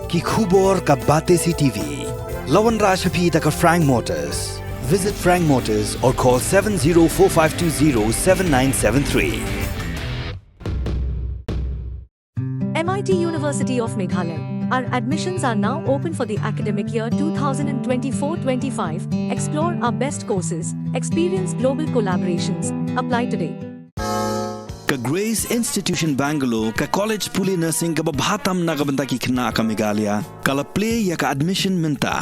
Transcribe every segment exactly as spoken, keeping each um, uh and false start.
Ki khubor ka Batesi T V. La wanrah sha phi da ka Frank Motors. Visit Frank Motors or call seven zero four five two zero seven nine seven three. M I T University of Meghalaya. Our admissions are now open for the academic year two thousand twenty-four twenty-five. Explore our best courses, experience global collaborations. Apply today. Ka Grace Institution Bangalore, ka college pule nursing kaba bha tam na ka bynta ki khynnah ka Meghalaya, ka la plie ïa ka admission mynta.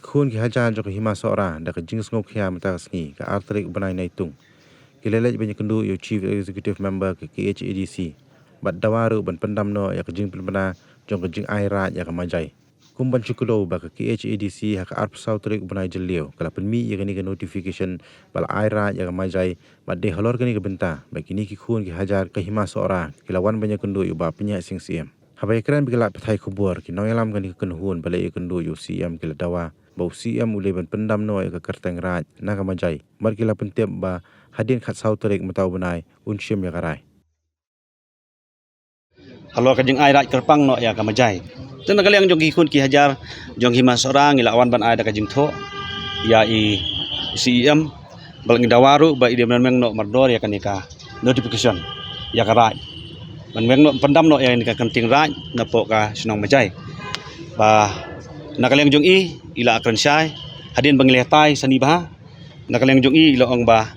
Khun ki hajar jong ka Hima Sohra da ka jingsngewkhia mynta ka sngi, ka ar tarik u bnai Naitung, ki la leit ban ïakynduh ïa u Chief Executive Member ka K H A D C bad dawa ruh ban pyndam noh ïa ka jingpynbna jong ka jingai raid ïa ka Majai. Kum ban shu kdew ba ka K H A D C ha ka arphew saw tarik u bnai Jylliew ka la pynmih ïa kane ka notification ba la ai raid ïa ka Majai, bad dei halor kane ka bynta ba kine ki khun ki hajar ka Hima Sohra ki la wan ban ïakynduh ïa u Bah Pynïaid Sing Syiem. Haba ïakren bad ki lad pathai khubor, ki nongïalam kane ka kynhun ba la ïakynduh ïa u C M ki la dawa ba u C M u dei ban pyndam noh ïa ka kyrteng raid na ka Majai, bad ki la pyntip ba hadien khatsaw tarik mynta u bnai un shim ïa ka rai. Halor ka jingai raid kyrpang noh ïa ka Majai. Te na ka liang jong ki khun ki hajar jong Hima Sohra ngi la wan ban ai da ka jingthoh ïa i C M, ba la ngi dawa ruh ba i dei ban weng noh mardor ïa kane ka notification ïa ka raid, ban weng noh, pyndam noh ïa kane ka kyrteng raid napoh ka shnong Majai. Ba na ka liang jong i, i la kren shai, hadien ba ngi la ïatai sani bha, na ka liang jong i la ong ba,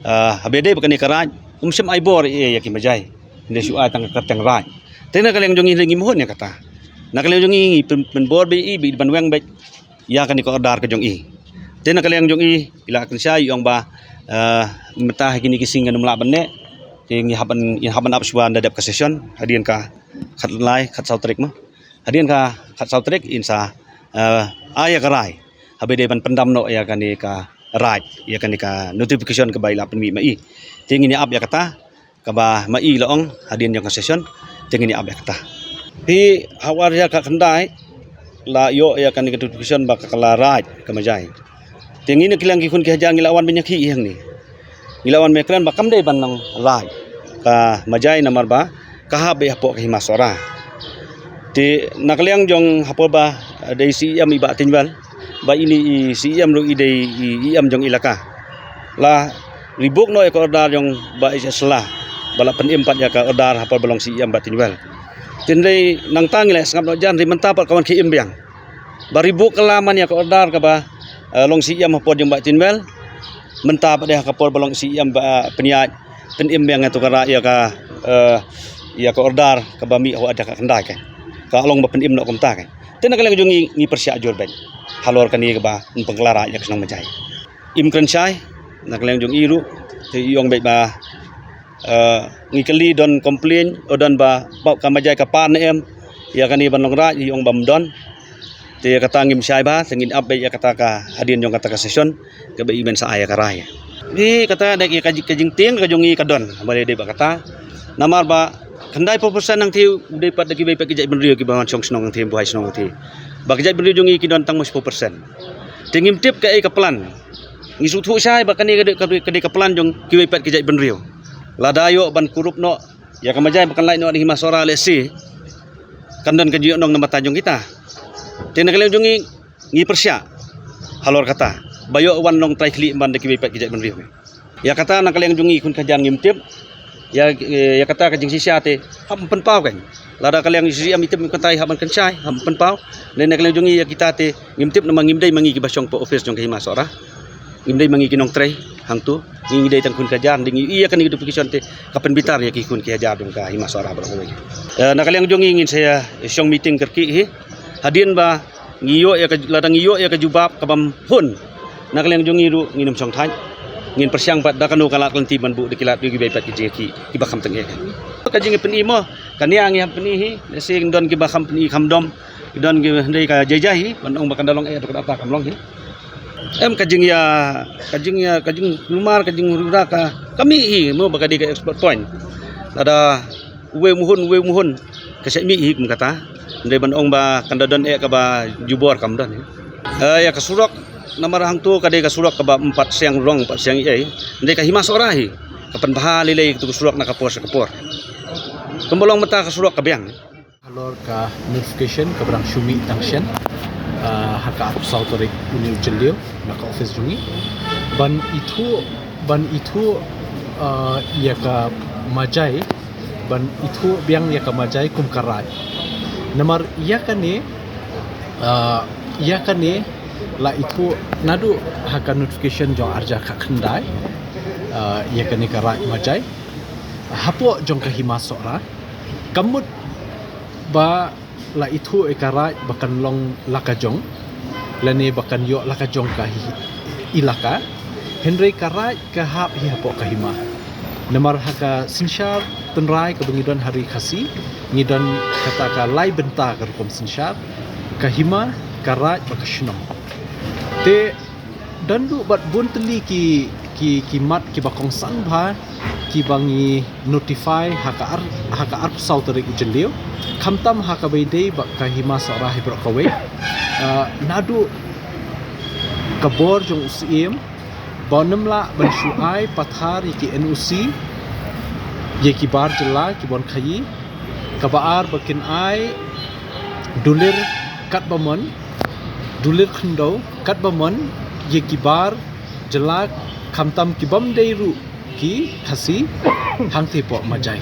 ah, haba dei ba kane ka raid, um shym ai bor ïa, ïa ki Majai. Ngi shu ai tang ka kyrteng raid. Te na ka liang jong i ngim hun ïa kata. Na ka liang jong i ngi pyn-, pynbor beit i, beit ban weng beit ïa kane ka order ka jong i. Te na ka liang jong i, i la kren shai, i ong ba, ah, mynta ha kine ki sngi ngan ym lah ban neh. Te ngi hap ban, ngi hap ban ap shuwa da dep ka session hadien ka khatlai, khatsaw tarik mo. Hadien ka khatsaw tarik in sa, eh, ai ïa ka rai haba dei ban pyndam noh ïa kane ka raid, ïa kane ka notification kaba i la pynmih ma i. Te ngin ïa ap ïa kata, kaba ma i la ong hadien jong ka session, te ngin ïa ap ïa kata. Phi, ha u ar hajar khatkhyndai la ïoh ïa kane ka notification ba ka la raid ka Majai. Te ngi na ka liang ki khun ki hajar ngi la wan ban ïakhih hangne. Ngi la wan ban kren ba kam dei ban long raid ka Majai namar ba ka hap beit hapoh ka Hima Sohra. Te na ka liang jong hapoh ba, eh, dei C M i Bah Tynwell, ba ine i C M ruh i dei i, i E M jong ilaka. La ribuk noh ïa ka order jong Bah H S Shylla ba la pynim pat ïa ka order hapoh ba long C M Bah Tynwell. Te hynrei nangta ngi la sngap noh jan, hynrei mynta pat ka wan khie im biang. Ba ribuk ka la man ïa ka order kaba, eh, long C M hapoh jong Bah Tynwell. Mynta pat dei ha ka por ba long C M Bah, eh, Pynïaid, pynim biang ïa tu ka ra-, ïa ka, eh, ïa ka order kaba mih ha u ar hajar khatkhyndai ka. Ka long ba pynim noh kumta ka. Te na ka liang jong ngi ngi pyrshah jur beit halor kane kaba pynkylla raid ïa ka shnong Majai. Im kren shai, na ka liang jong i ruh, te i ong beit ba, eh, ngi kylli don complain, o don ba, ba ka Majai ka pan ne em ïa kane ban long raid, i ong ba ym don. Te ïa kata ngim shai bha, te ngin ap beit ïa kata ka hadien jong kata ka session kaba i ban sa ai ïa ka rai. Ni kata da ïa ka ji-, ka jingtieng ka jong i ka don, ba dei ba kata. Namar ba khyndai phew percent nangta u dei pat da kiwei pat ki jaitbynriew kiba wan shong shnong nangta, buhai shnong nangta. Ba ki jaitbynriew jong i ki don tang mo shiphew percent. Te ngim tip kaei ka plan. Ngi sngewthuh shai ba kane ka dei, ka dei, ka dei ka plan jong kiwei pat ki jaitbynriew. Lada ïoh ban kurup noh ïa ka Majai ba kan lait noh na Hima Sohra lehse, kan don ka jingïohnong na bynta jong kita. Te na ka liang jong ngi ngi pyrshah halor kata ba ïoh wan long trai khlieh ban da kiwei pat ki jaitbynriew. Ïa kata na ka liang jong ngi khun khajan ngim tip. Ïa, ïa kata ka jingshisha te hap pynpaw kan. Lada ka liang shisha am i tip kata hap ban kynshai, hap pynpaw. Ne na ka liang jong ngi ïa kita te ngim tip namar ngim dei ma ngi kiba shong hapoh office jong ka Hima Sohra. Ngim dei ma ngi ki nongtrei hangtu. Ngi dei tang khun khajan, dei ngi ïa kane ka notification te ka pynbitar ïa ki khun ki hajar jong ka Hima Sohra baroh kawei. Eh, na ka liang jong ngi ngin sa ïa shong meeting kyrkieh hi. Hadien ba ngi ïoh ïa ka, lada ngi ïoh ïa ka jubab kabym hun, na ka liang jong ngi ruh ngin ym shong thait. Ngin pyrshang pat da kano ka lad ka lynti ban buh da ki lad kiwei pat ki jingïakhih kiba kham tyngeh. Ka jingïapyni mo, kane ngi hap pyni hi, lehse don kiba kham pyni kham dom, don ki hynrei ka jai jai hi ban ong ba kan da long eh, da ka data kam long hi. Em ka jingïa, ka jingïa, ka jingkulmar, ka jingrura ka, ka mih hi mo ba ka dei ka expert point. Lada uwei u mhun, uwei u mhun ka shah mih hi kum kata. Hynrei ban ong ba kan da don eh kaba jubor kam don hi. Eh, ïa ka surok namar hangtu ka dei ka surok kaba ym pat siang rong, ym pat siang ei. Hynrei ka Hima Sohra hi ka pynbha lei lei katu ka surok na ka por sha ka por. Kumba long mynta ka surok ka biang. Halor ka notification kaba dang shu mih tang shen, ah, ha ka arphew saw tarik une u Jylliew na ka office jong ngi. Ban ithuh, ban ithuh, ah, ïa ka Majai, ban ithuh biang ïa ka Majai kum ka raid. Namar ïa kane, ah, ïa kane la ithuh naduh ha ka notification jong arhajar khatkhyndai, ah, ïa kane ka raid Majai hapoh jong ka Hima Sohra. Ka mut ba la ithuh ïa ka raid ba kan long la ka jong, lane ba kan ïoh la ka jong ka hi-, ilaka. Hynrei ka raid ka hap hi hapoh ka hima. Namar ha ka synshar tynrai kaba ngi don ha ri Khasi, ngi don kata ka lai bynta ka rukom synshar, ka hima, ka raid bad ka shnong. Te don duh bad bun tylli ki, ki, ki mat kiba kongsan bha kiba ngi notify ha ka ar, ha ka arphew saw tarik u Jylliew. Khamtam ha kaba ïadei bad ka Hima Sohra hi baroh kawei. Ah, naduh ka bor jong u Syiem ba ym lah ban shu ai pathar ïa ki N O C ïa ki bar jylla ki ban khaïi. Kaba ar ba kin ai dulir katba mon, dulir khyndew katba mon ïa ki bar jylla, khamtam ki bym dei ruh ki Khasi hangtei hapoh Majai.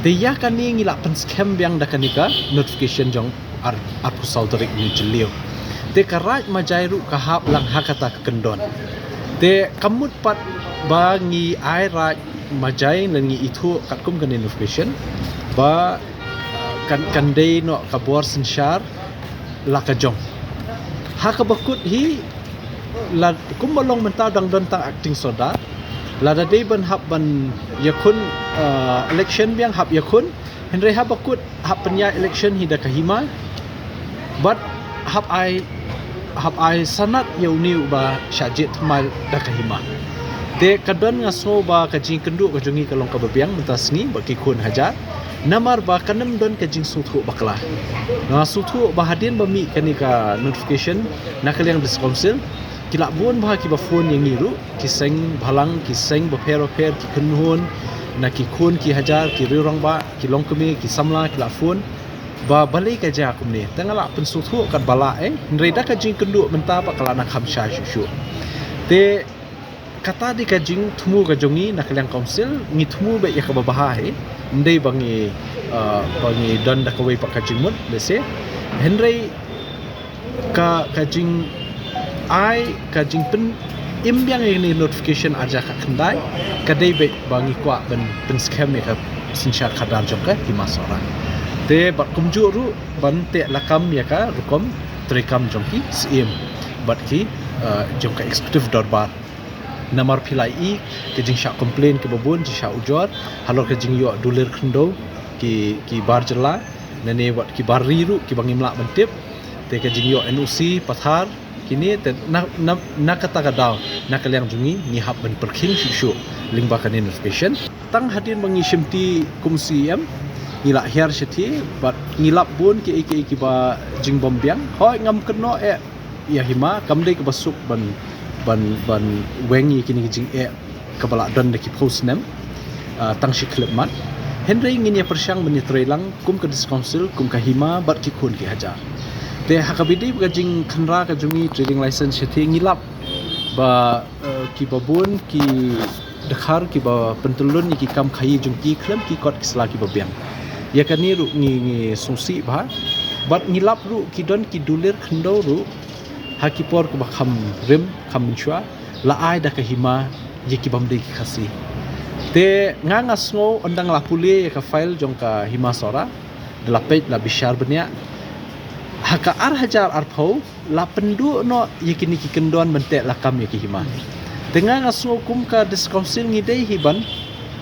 Te ïa kane ngi la pynskhem biang da kane ka notification jong ar, arphew saw tarik une u Jylliew. Te ka raid Majai ruh ka hap lang ha kata ka kyndon. Te ka mut pat ba ngi ai raid Majai lane ngi ithuh katkum kane notification ba, uh, kan, kan dei noh ka bor synshar la ka jong. Ha kaba kut hi, la kumba long mynta dang don tang acting sordar. Lada dei ban hap ban ïakhun, uh, election biang, hap ïakhun. Hynrei haba kut hap pynïaid election hi da ka hima bad hap ai, hap ai sanad ïa une uba shah jied thymmai da ka hima. Te ka don, nga sngew ba ka jingkynduh ka jong ngi ka long kaba biang mynta sngi bad ki khun hajar. Namar ba kan ym don ka jingsngewthuh bakla. Nga sngewthuh ba hadien ba mih kane ka notification na ka liang District Council, ki la bun bha kiba phone ïa ngi ruh, ki seng bhalang, ki seng bapher bapher, ki kynhun, na ki khun ki hajar, ki riewrangbah, ki longkmie, ki samla, ki la phone ba balei ka jia kumne. Te nga la pynsngewthuh katba lah, eh, hynrei da ka jingkynduh mynta pat ka la nang kham shai shuh shuh. Te kata dei ka jingthmu ka jong ngi na ka liang council, ngi thmu beit ïa kaba bha hi. Ym dei ba ngi, uh, ba ngi don da kawei pat ka jingmut, lehse. Hynrei ka, ka jingai, ka jingpynim biang ïa kane notification arhajar khatkhyndai, ka dei beit ba ngi kwah ban pynskhem ïa ka synshar khadar jong ka Hima Sohra. Te bad kumjuh ruh ban teh lakam ïa ka rukom treikam jong ki Syiem bad ki, uh, jong ka executive dorbar. Namar phi la ïohi ka jingshah complain kaba bun, jingshah ujor halor ka jingïoh dulir khyndew ki, ki bar jylla, nane wat ki bar ri ruh kiba ngim lah ban tip. Te ka jingïoh N O C pathar kine, te na, na, na kata ka daw na ka liang jong ngi ngi hap ban pyrkhing shuh shuh lyngba kane notification. Tang hadien ba ngi shimti kum C E M, ngi la hiar shathie bad ngi lap bun kiei kiei kiba jingbym biang. Hooid, ngam kynnoh eh ïa hima, kam dei kaba suk ban, ban, ban weng ïa kine ki jingeh kaba la don da ki phew snem, ah, tang shi khyllipmat. Hynrei ngin ïa pyrshang ban ïatrei lang kum ka District Council, kum ka hima bad ki khun ki hajar. Te ha kaba ïadei bad ka jingkhynra ka jong ngi trading license shathie, ngi lap ba, eh, kiba bun ki dkhar kiba pyntyllun ïa ki kam khaïi jong ki khlem ki kot ki sla kiba biang. Ïa kane ruh ngi, ngi sngewsih bha. Bad ngi lap ruh ki don ki dulir khyndew ruh ha ki por kiba kham rim, kham mynshuwa, la ai da ka hima ïa ki bym dei ki Khasi. Te nga, nga sngew ynda nga la pule ïa ka file jong ka Hima Sohra, da la peit, la bishar bniah, ha ka ar hajar arphew la pynduh noh ïa kine ki kyndon ban teh lakam ïa ka hima. Te nga, nga sngew kum ka District Council ngi dei hi ban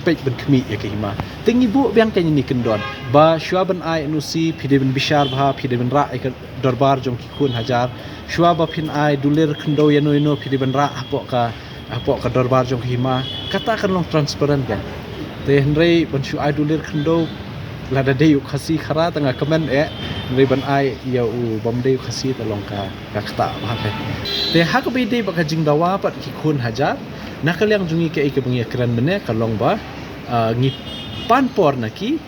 peit ban khmih ïa ka hima. Te ngi buh biang kine ki kyndon ba shuwa ban ai N O C phi dei ban bishar bha, phi dei ban rah ïa ka dorbar jong ki khun hajar. Shuwa ba phin ai dulir khyndew ïano ïano phi dei ban rah hapoh ka, hapoh ka dorbar jong ka hima. Kata kan long transparent kan. Te hynrei ban shu ai dulir khyndew, lada dei u Khasi khara te nga kmen eh, hynrei ban ai ïa u bym dei u Khasi te long ka, ka ktah bha kan. Te ha kaba ïadei bad ka jingdawa pat ki khun hajar, na ka liang jong ngi kaei kaba ngi ïakren mynne ka long ba, ah, ngi pan por na ki,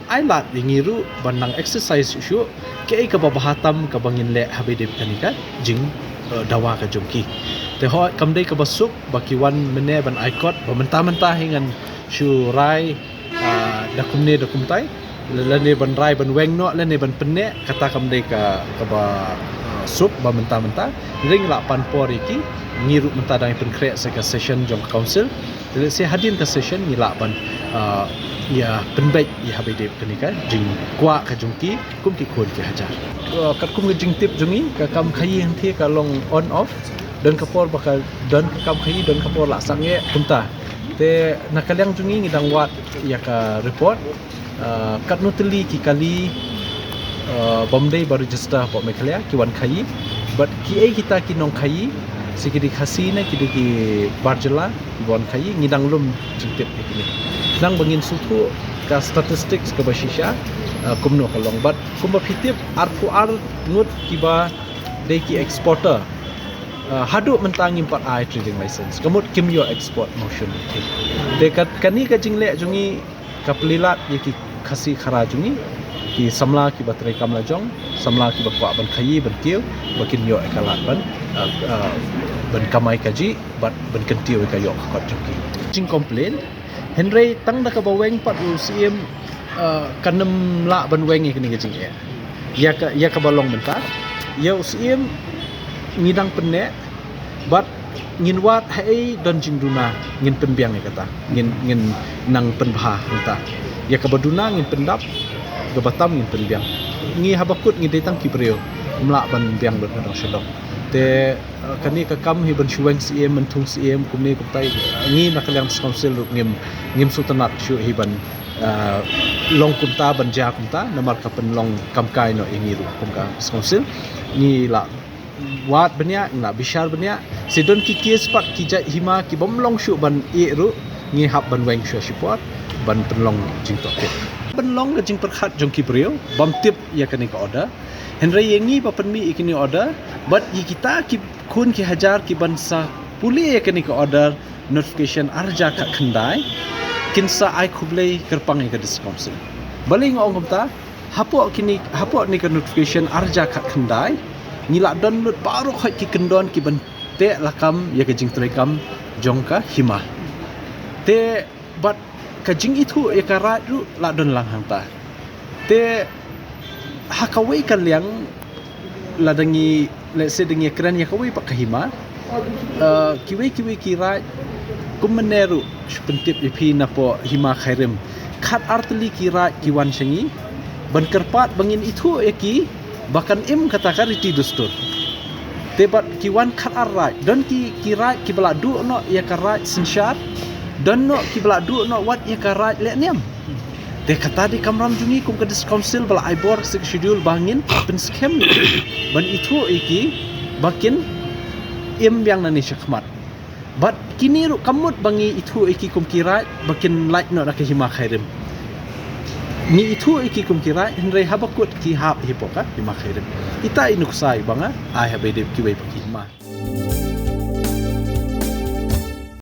Ai lad ïa ngi ruh ban nang exercise shuh shuh, kaei kaba bha tam kaba ngin leh ha ba dei kane ka jing, eh, dawa ka jong ki. Te hooid kam dei kaba suk ba ki wan mynne ban ai kot ba mynta mynta hi ngan shu rai, ah, da kumne da kumtai, lane ban rai ban weng noh lane ban pynneh, kata kam dei ka, kaba, ah, suk ba mynta mynta. Hynrei ngi lah pan por ïa ki, ngi ruh mynta dang pynkhreh sa ka session jong ka council. Te lehse hadien ka session ngi lah ban, ah, ïa pynbeit ïa ha ba dei kane ka jingkwah ka jong ki kum ki khun ki hajar. Ah, katkum ka jingtip jong ngi, ka kam khaïi hangthie ka long on off. Don ka por ba ka don ka kam khaïi, don ka por la sangeh kumta. Te na ka liang jong ngi ngi dang wad ïa ka report. Ah, katno tylli ki kali, ah, bym dei ba register hapoh Meghalaya ki wan khaïi. Bad kiei kita ki nongkhaïi, se ki dei Khasi ne ki dei ki bar jylla ki wan khaïi, ngi dang lum jingtip ïa kine. Khnang ba ngin sngewthuh ka statistics kaba shisha, ah, kumno ka long. Bad kumba phi tip, arphew ar ngut kiba dei ki exporter, ah, haduh mynta ngim pat ai trading license. Ka mut kim ïoh export mawshun. Te ka, kane ka jingleh jong ngi ka plie lad ïa ki Khasi Khara jong ngi, ki samla kiba trei kam la jong, samla kiba kwah ban khaïi ban kiew, ba kin ïoh ïa ka lad ban, ah, ah, ban kamai kajih bad ban kyntiew ïa ka ïoh ka kot jong ki. Jing complain, hynrei tang da kaba weng pat u Syiem, ah, kan ym lah ban weng ïa kane ka jingeh. Ïa ka, ïa kaba long mynta, ïa u Syiem ngi dang pynneh, bad ngin wad haei don jingduna ngin pynbiang ïa kata. Ngin, ngin nang pynbha hangta. Ïa kaba duna ngin pyndap, kaba tam ngin pynbiang. Ngi haba kut ngi dei tang ki briew, ym lah ban biang lut na dong sha dong. Te, eh, kane ka kam hi ban shu weng Syiem, mynthung Syiem, kumne kumtai, ngi na ka liang District Council ruh ngim, ngim sngewtynnat shuh hi ban, eh, long kumta ban jia kumta, namar ka pynlong kam kai noh ïa ngi ruh kum ka District Council. Ngi lah wad bniah, ngi lah bishar bniah. Sa don ki case pat ki jait hima ki bym long shuh ban ïeh ruh, ngi hap ban weng shuwa shipor ban pynlong jingtohkit. Pynlong ka jingpyrkhat jong ki briew bym tip ïa kane ka order. Hynrei ïa ngi ba pynmih ïa kane order bad ïa kita ki khun ki hajar ki ban sa pule ïa kane ka order notification ar hajar khatkhyndai, kin sa ai khublei kyrpang ïa ka District Council. Balei nga ong kumta? Hapoh kine, hapoh kane ka notification ar hajar khatkhyndai, ngi lah don lut baroh khoit ki kyndon ki ban teh lakam ïa ka jingtrei kam jong ka hima. Te bad ka jingithuh ïa ka raid ruh lah don lang hangta. Te ha kawei ka liang, lada ngi, let's say, da ngi kren ïa kawei pat ka hima, eh, kiwei kiwei ki raid, kum mynne ruh shu pyntip ïa phi napoh hima Khyrim, khatar tylli ki raid ki wan sha ngi ban kyrpad ba ngin ithuh ïa ki ba kan im kata ka riti dustur. Te bad ki wan khatar raid, don ki, ki raid kiba la duh noh ïa ka raid synshar, don noh kiba la duh noh wat ïa ka raid lehniam. Te kata dei kamram jong ngi kum ka District Council ba la ai bor Sixth Schedule ba ngin pynskhem ban ithuh ïa ki ba kin im biang nangne shakhmat. Bad kine ruh ka mut ba ngi ithuh ïa ki kum ki raid ba kin lait noh na ka hima Khyrim. Ngi ithuh ïa ki kum ki raid, hynrei haba kut ki hap hi hapoh ka hima Khyrim. Ita i nuksa iba nga ai ha ba dei kiwei pat ki hima.